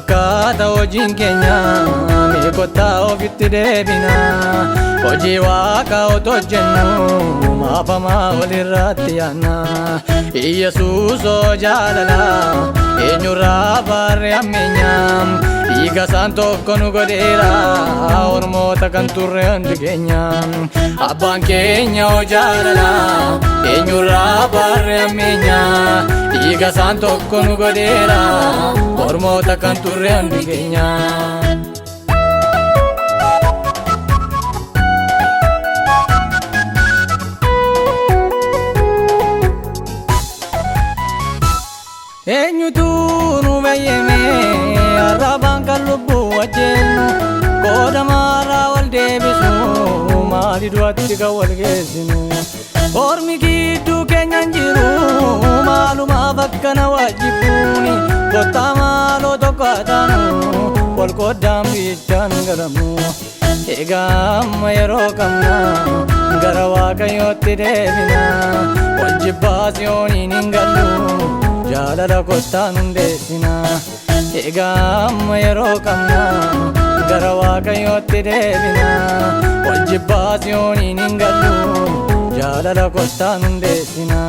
Fakkaata hojiin keenya? Mee kottaa ofitti deebina. Hojii Waaqaa otoo hojjennu maafamaa walirratti yaanna. Iyyasuusoo jaalala, eenyurraa barre hammeenya? Dhiiga isaan tokko nu godheera, ormoota kan turre hundi keenya. Abbaan keenya hoo jaalala, eenyurraa barre hammeenya? Dhiiga isaan tokko nu godheera, ormoota kan turre hundi keenya. Eenyutu nu fayyame arrabaan kan lubbuu wajjinnu? Qooda maarraa wal deebisu, maali du'atti kan wal geessinu? Ormi gidduu keenya hin jiru, maalumaaf akkana wajjibbuuni? Kottaa maaloo tokko haa taanu, wal qoodaan biyyichaan galamu. Egaa amma yeroo qabna, gara Waaqayyootti deebina. Wal jibbaa si'ooniin hin gallu, jaalala kottaa hundeessina. Egaa amma yeroo qabna, gara Waaqayyootti deebina. Wal jibbaa si'ooniin hin gallu, jaalala kottaa hundeessina.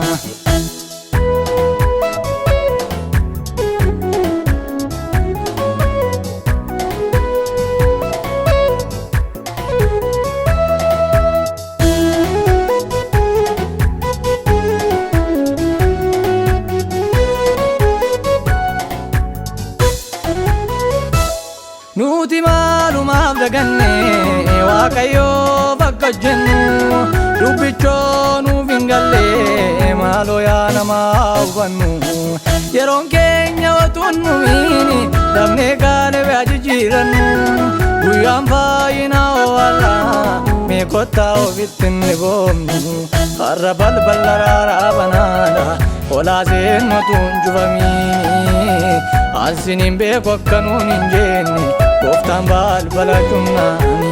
Nuti maalumaaf daganne Waaqayyoof akka hojjennu? Dubbichoo nuuf hin galle, maaloo yaa namaa hubannu. Yeroon keenya otuu hin dhumiini, dafnee gaalee haa jijjiirannu. Guyyaan fayyinaa ho'aadha, mee kottaa ofitti hin boomnu. Har'a balbala raaraa banaadha, olaa seennu hin cufamiini. Ansin hin beeku akka nuun hin jenne, gooftaan balbala cufnaani.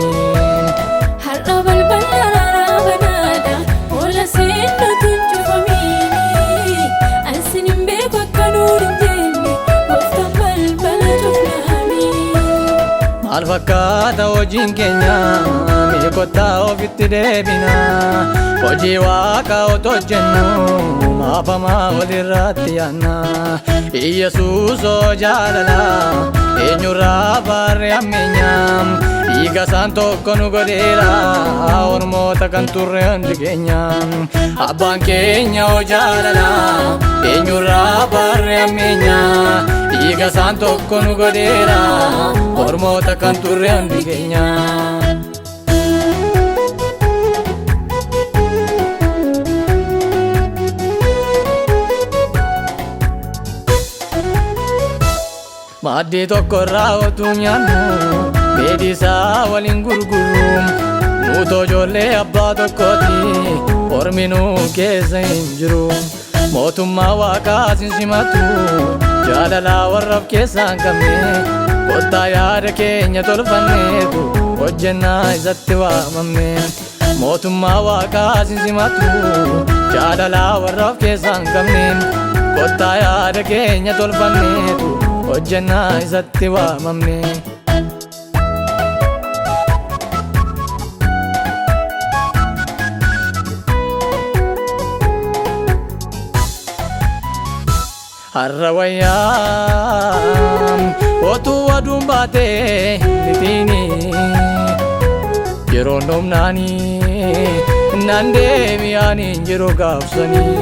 Har'a balbala raaraa banaadha, oola seennutu hin cufamiini. Ansin hin beeku akka nuun hin jenne, gooftaan balbala cufnaani. Maal fakkaata hojiin keenya? Mee kottaa ofitti deebina. Hojii Waaqaa otoo hojjennu maafamaa walirratti yaanna. Iyyasuusoo jaalala, eenyurraa barre hammeenya? Dhiiga isaan tokko nu godheera, ormoota kan turre hundi keenya. Abbaan keenya hoo jaalala, eenyurraa barre hammeenya? Dhiiga isaan tokko nu godheera, ormoota kan turre hundi keenya. Maaddii tokko irraa otuu nyaannu, meedii isaa waliin gurgurru. Nuutoo ijoollee abbaa tokkooti, ormi nuu keessa hin jiru. Mootummaa Waaqaa sin simatu, jaalalaa warra of keessaa hin qabne. Kottaa yaada keenya tolfanneetu hojjennaa isatti waamamne. Mootummaa Waaqaa sin simatu, jaalalaa warra of keessaa hin qabne. Kottaa yaada keenya tolfanneetu hojjennaa isatti waamamne. Har'a wayyaa otuu aduun baatee lixini, yeroon dhumnaanii nan deebi'anii hin jiru gaafsanii.